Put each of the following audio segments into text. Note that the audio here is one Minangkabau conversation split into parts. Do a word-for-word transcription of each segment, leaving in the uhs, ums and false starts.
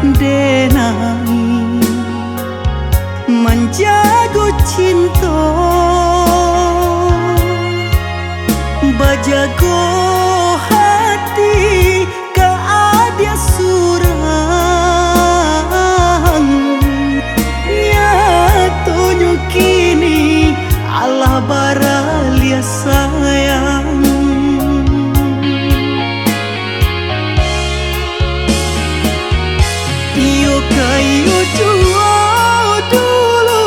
Denai manjago cinto, bajago hati ka adiak surang. Nyatonyo kini alah baraliah sayang. Iyo ka iyo juo dulu,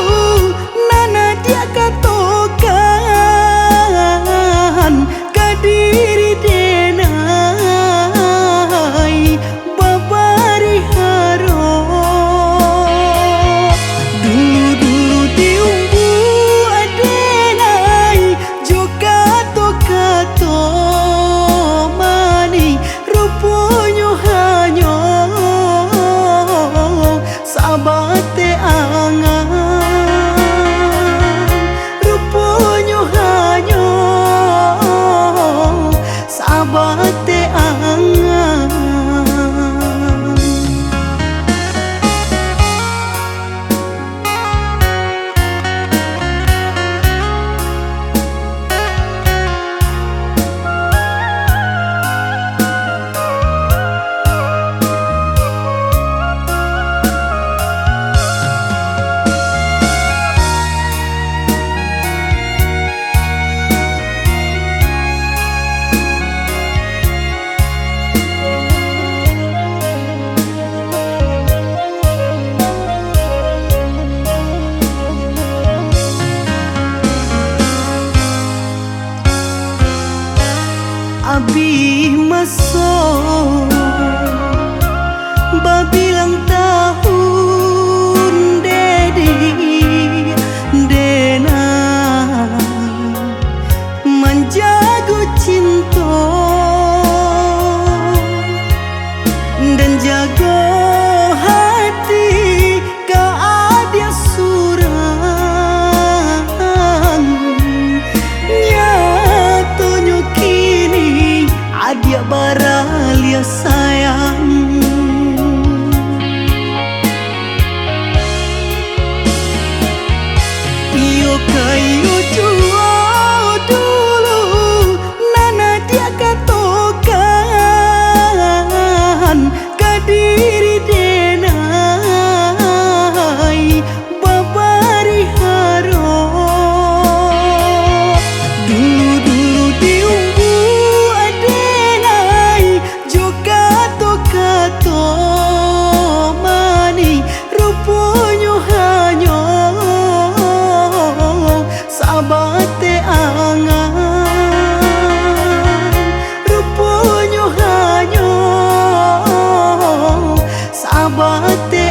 nan adiak katokan ka diri denai babari haro. Dulu-dulu diumbuak denai jo kato-kato manih, ruponyo hanyo sabateh angan. Ruponyo hanyo sabateh angan. Abih maso babilang tahun, Dedi, denai manjago cinto, dan jago hati ka adiak surang. Nyatonyo kini adiak baraliah sayang. Iyo ka iyo juo dulu, nan adiak katokan ka diri denai babari haro. Dulu-dulu diumbuak denai jo kato-kato manih, ruponyo hanyo sabateh angan. Ruponyo hanyo sabateh